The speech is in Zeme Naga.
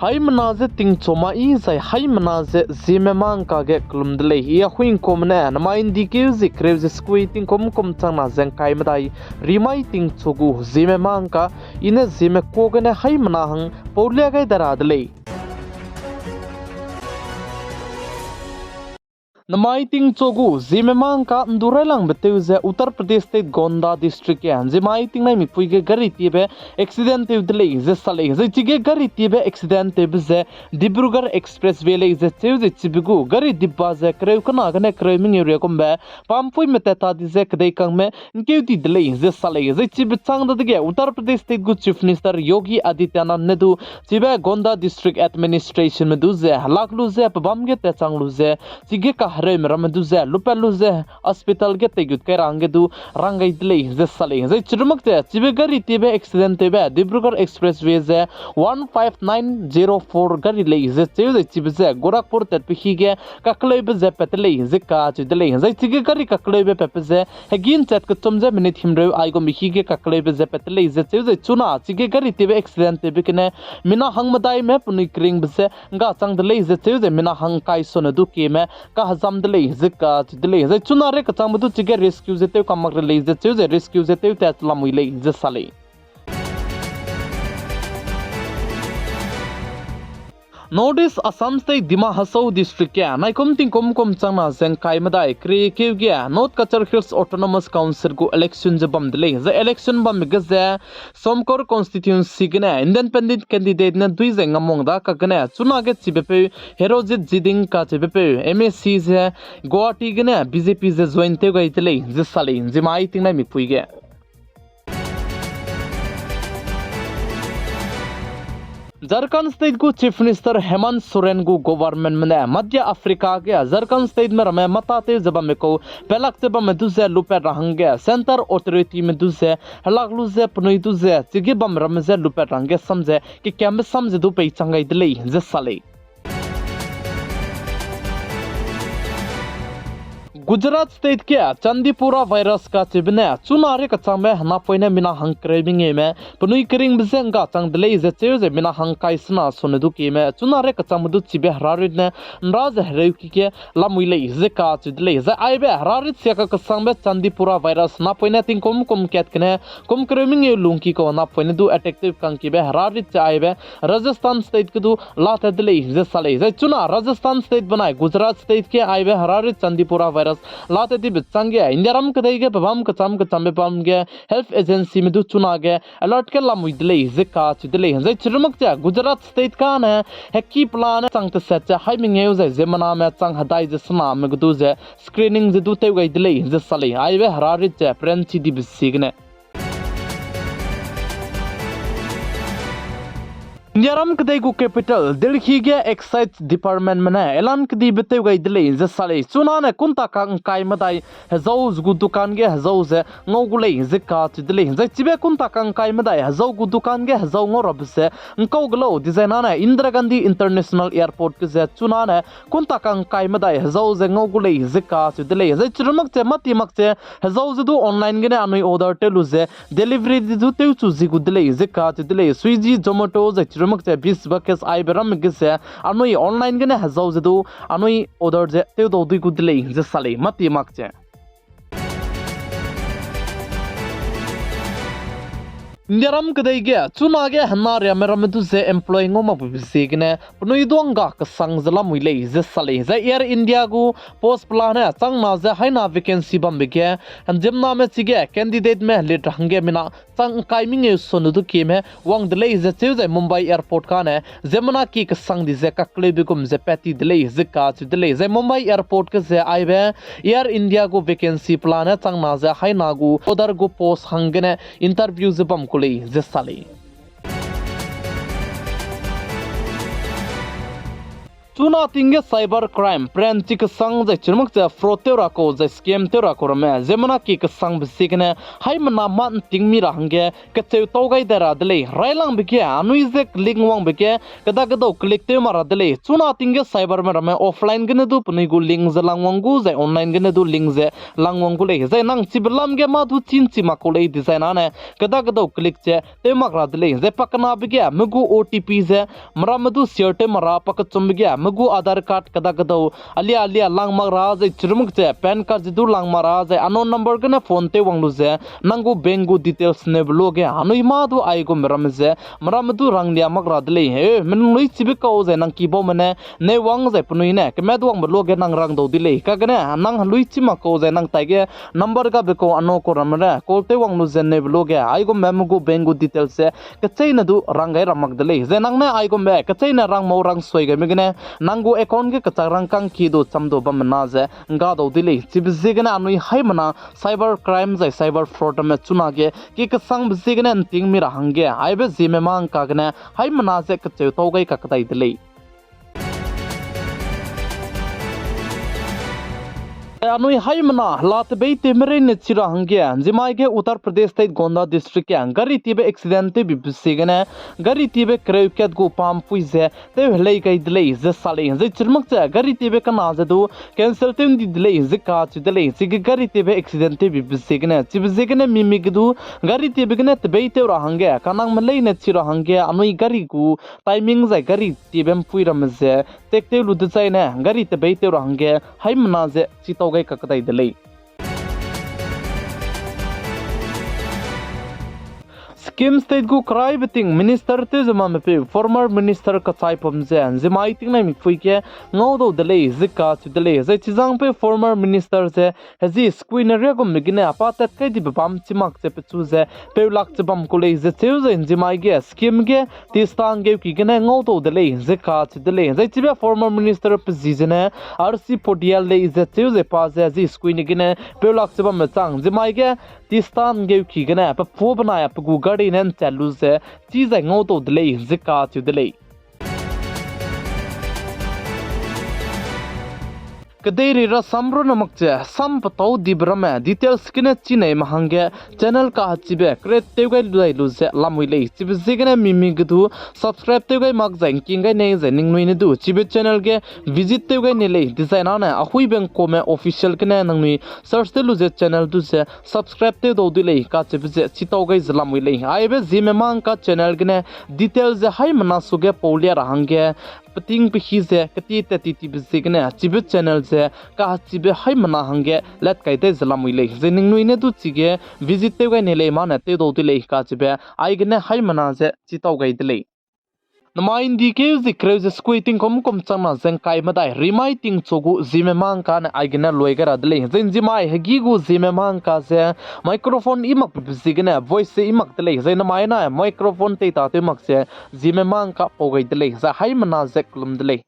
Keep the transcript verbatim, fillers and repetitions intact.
Haimena ze tingchoma i zai haimena ze Zeme mangka ge kelum de lei. I Ahuingkuame ne namai ’ndi keu ze kereu ze sekui tingkum kum changna ze ’ngkai medai, rimai tingchu gu Zeme mangka, i ne Zeme ka gene haimena hang paulia gai da ra de lei. Namai tingchu gu Zeme mangka ’ndu railangbe tew ze Uttar Pradesh State Gonda District ge, Zeme tingnai mipui ge gari tiebe accident tew de lei ze sa lei. Zai chige gari tiebe accident tewbe ze Dibrugarh Expressway lei ze cheu ze chibe gu gari dibba ze kereu kena gene kereu mengeu ria gumbe pampui metat ta di ze kedei kangme ’ngkeu di de lei ze sa lei. Zai chibe chang dadege Uttar Pradesh State gu Chief Minister Yogi Adityanath ne du chibe Gonda District Administrationme du ze helak lu ze pebâm ge tatchang lu ze chige kahereume ramme du ze lupat lu ze hospital ge teigut kai ra hangge du rang gai de lei ze sa lei. Zai chirumak ze chibe gari tiebe accident tewbe Dibrugarh Expressway ze one five nine zero four gari lei ze cheu zai chibe ze Gorakhpur tatpe hi ge kakleube ze pat de lei ze kacheu de lei. Zai chige gari kakleube patbe ze hegin chat kechum ze minute himreu aigumbe hi ge kakleube ze pat de lei ze cheu zai chuna chige gari tiebe accident tewbe gene mina hang medaime penui keringbe ze ’nggachang de lei ze cheu zai mina hang ’ngkai sone du kieme kahezam de lei ze kacheu de lei. Zai chuna re kechangbe du chige rescue ze tew kam mak re lei ze cheu zai rescue ze tew tat lamui lei ze sa lei. North East Assam State Dima Hasao District ge naikum tingkum kum changna ze ’ngkai medai keriekeu ge North Cachar Hills Autonomous Council gu election ze bam de lei. Zai election bambe ge ze Somkor constituency gene independent candidate ne dui ze ngamwang da kagene chunage chibepeu Herojit Ziding kacheubepeu MAC ze Guwahati gene BJP ze join tew gai de lei ze sa lei, Zeme tingnai mipui ge. Jharkhand State gu Chief Minister Hemant Soren gu governmentme ne Madhya Africa ge Jharkhand Stateme ramme mâtâtew ze bamme kau pelak ze bamme du ze lupat ra hangge Centre Authorityme du ze helak lu ze penui du ze chige bam ramme je lupat ra hangge sam ze kekambe sam ze du peichang gai de lei ze sa lei. Gujarat State ge Chandipura virus kacheube ne chuna re kechangbe henapoine mina hang kereu mengeume penui keringbe je ’nggachang de lei ze cheu ze mina hang ’ngkai sena sone du kieme chuna re kechangbe du chibe herarit ne ’nra ze hereuki ge lamui lei ze kacheu de lei. Zai aibe herarit sia kakesangbe Chandipura virus henapoine tingkum kum kat gene kum kereu mengeu lungki kau henapoine du attack tew kangkibe herarit ze aibe Rajasthan State ge du latat de lei ze sa lei. Zai chuna Rajasthan State benai Gujarat State ge aibe herarit Chandipura virus latat dibe changge Indiaram kedei ge pebâm kecham kechambe bam ge health agencyme du chunage alert ge lamui de lei ze kacheu de lei. Zai chirumak ze Gujarat State kane heki pelane chang teset ze haî mengeu zai ziemmename chang hedai ze sename ge du ze screening ze du tew gai de lei ze sa lei. Aibe herarit ze peranchi dibe ziegene Indiaram kedei gu capital Delhi ge Excise Departmentme ne elan kedibe tew gai de lei ze sa lei. Chunane kunta kang ’ngkai medai hezau ze gu dukan ge hezau ze ngau gu lei ze kacheu de lei. Zai chibe kunta kang ’ngkai medai hezau gu dukan ge hezau ngau rabe ze ’ngkau ge lau dizai nane Indira Gandhi International Airport ge ze chunane kunta kang ’ngkai medai hezau ze ngau gu lei ze kacheu de lei. Zai chirumak ze mâti mak ze hezau ze du online gene anui order tew lu ze delivery di du tewchu zi gu de lei ze kacheu de lei. Swiggy, Zomato zai chirumak ze Bish Bakery aibe ramme ge ze anui online gene hezau ze du anui order ze tewdau dui gu de lei ze sa lei, mâti mak ze. Indiaram kedei ge chunage henariame ramme du ze employ ngau makbe ziegene penui du ’ngga kesang ze lamui lei ze sa lei. Zai Air India gu post pelane changna ze haîna vacancy bambe ge ziemmename chige candidateme lit ra hangge mina chang ’ngkai mengeu sone du kieme wang de lei ze cheu zai Mumbai Airport kane ziemmena ki kesang di ze kakleube gum ze pat ti de lei ze kacheu de lei. Zai Mumbai Airport ge ze aibe Air India gu vacancy pelane changna ze haîna gu order gu post hanggene interview ze bam ku lei ze sa lei. Chuna ting ge cyber crime, pranchi kesang zai chirmak ze fraud tew ra kau, zai scam tew ra kau ramme, ziemmena ki kesangbe ziegene, haimena mâ ’nting mi ra hangge, kecheu tau gai dai ra de lei. Railangbe ge, anui ze link wangbe ge, kedakedau click tew mak ra de lei. Chuna ting ge cyberme ramme offline gene du penui gu link ze langwang gu, zai online gene du link ze langwang gu lei. Zai nang chibe lam ge mâ du chî ’nchi mak kau lei dizai nane, kedakedau click ze tew mak ra de lei. Zai pakenabe ge, me gu O T P ze, meramme du share tew mak ra, pakechumbe ge, me gu Aadhaar card kedakedau, alia alia lang mak ra, zai chirmak ze, PAN card ze du lang mak ra, zai unknown number gene phone tew wang lu ze, nang gu bank gu details neube luage, anui mâ du aigumbe ramme ze, meramme du ranglia mak ra de lei. E, menung lui chibe kau zai nang kibaume ne, neu wang zai penui ne, kemet wangbe luage nang rang dau de lei. Kagene, nang lui chi mak kau zai nang taige, number gabe kau ano kau ramme ne, call tew wang lu ze neube luage, aigumbe me gu bank gu details ze, kecheîne du rang gai ra mak de lei. Zai nang ne aigumbe, kecheîne rang mau rang sui gaime gene, nang gu account ge kechak rangkâng ki du cham du bammena ze, ’ngga dau de lei. Chibe ziegene anui haimena cyber crime zai cyber fraud ramme chuna ge, ki kesangbe ziegene ’nting mi ra hangge, aibe ziemme mâ ’ngka gene, haimena ze kecheu tau gai kakdai de lei. Anui haimena, la tebeitewme reine chi ra hangge, ’nzimai ge Uttar Pradesh State Gonda District ge, gari tiebe accident tewbibe ziegene, gari tiebe kereu kat gu pampui ze, tew helei gai de lei, ze sa lei, zai chirmak ze, gari tiebe kena ze du, cancel tew ’ndi de lei, ze kacheu de lei, chige gari tiebe accident tewbibe ziegene, chibe ziegene mimi ge du, gari tiebe gene tebeitew ra hangge, kanangme leine chi ra hangge, anui gari gu, timing zai gari tiebe ’mpui ramme ze, tektew lu dezaine, gari tebeitew ra hangge, haimena ze, chi tau gai kakdai de lei. Sikkim State gu keraibe ting minister tew ze mamepeu former minister Kachaipam ze, ’nzimai tingnai mipui ge ngaudau de lei, ze kacheu de lei, zai chizangpeu former minister ze, hezi sekuine riagumbe gene pa tat kai dibe bam chimak ze pechu ze, peulak ze bam ku lei, ze cheu ze ’nzimai ge, Sikkim ge, Tista ’nggeuki gene ngaudau de lei, ze kacheu de lei, zai chibe former minister pe zi zene, R C Paudel lei, ze cheu ze pa ze, zi sekuine gene, peulak ze bamme chang, ’nzimai ge, Tista ’nggeuki gene, pe pu benai a pe gu gari ne ’nchat lu ze, chi zai ngaudau de lei, ze kacheu de lei. Kedeirei rasam runa mak ze, sam petâu dibe ramme, details gene chinei me hangge, channel kahechibe, create tew gai lu dai lu ze lamui lei, chibe ziegene mimi ge du, subscribe tew gai mak zai ’ngking gai nei zai ningnui ne du, chibe channel ge, visit tew gai nei lei, dezai nane, ahuibe ’ngkaume official gene nangnui, search tew lu ze channel du ze, subscribe tew dau de lei, kacheube ze, chi tau gai ze lamui lei, aibe ziemme mâ ’ngka channel gene, detail ze haimena suge pau lia ra hangge, peting pehî ze, keti tat ti tibe ziegene, chibe channel ze, kahechibe haimena hangge, lat kai dai ze lamui lei, zai ningnui ne du chige, visit tew gai nei lei mane tew dau de lei, kacheube, aigene haimena ze, chi tau gai de lei. Namai ’ndi keu zi kereu ze sekui tingkum kum changna ze ’ngkai medai, rimai tingchu gu ziemme mâ ’ngka ne aigene lui gai ra de lei. Zai ’nzimai hegî gu ziemme mâ ’ngka ze microphone i makbe ziegene voice ze i mak de lei. Zai namai na microphone teitatew mak ze ziemme mâ ’ngka pau gai de lei. Zai haimena ze kelum de lei.